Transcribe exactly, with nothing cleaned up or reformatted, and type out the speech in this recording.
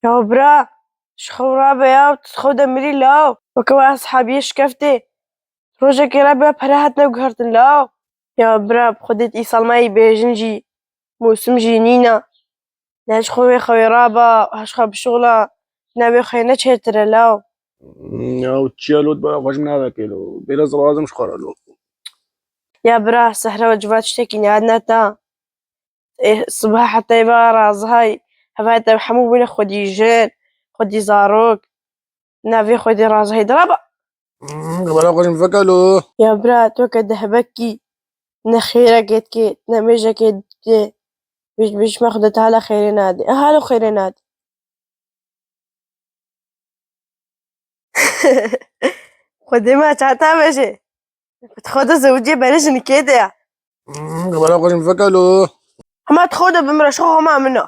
Ya bira, ji xew rabe ya, tu xew de mirî law. Weke we eshabiyê şikeftê. Rojekê rabe pere hatine guhertin law. Ya bira, bi xwedê tu îsal me yî bêjin jî, mûsim jî nîna. Ne ji xwe wê xewê raba, ha ji xwe bişuxla, ne wê xwê ne çêtir e law. Ya çiya lot bira xwe ji min navekê lo. Biraz razim ji xwe re lo. Ya bira, sehre we civa tiştekî nehadine ta. Ê, sibe heta êva razihayî, hevayê te hemû bûne xwedî jin, xwedî zarok. Navê xwedî razihayî diraba. Hmm, bala xwe jim veke lo. Ya bira, tu ke dehbekî, ne xêrekê dikê, ne mêjekê dikê. Bêj, bêj me Xwedê Teala xêrê nadê. E, halo xêrê nadê. Xwedê me çata veje. Xwedê zewicê berê jinikê de ya. Hmm, bala xwe jim veke lo. Hema tu xwe de bimre, şo hema min a.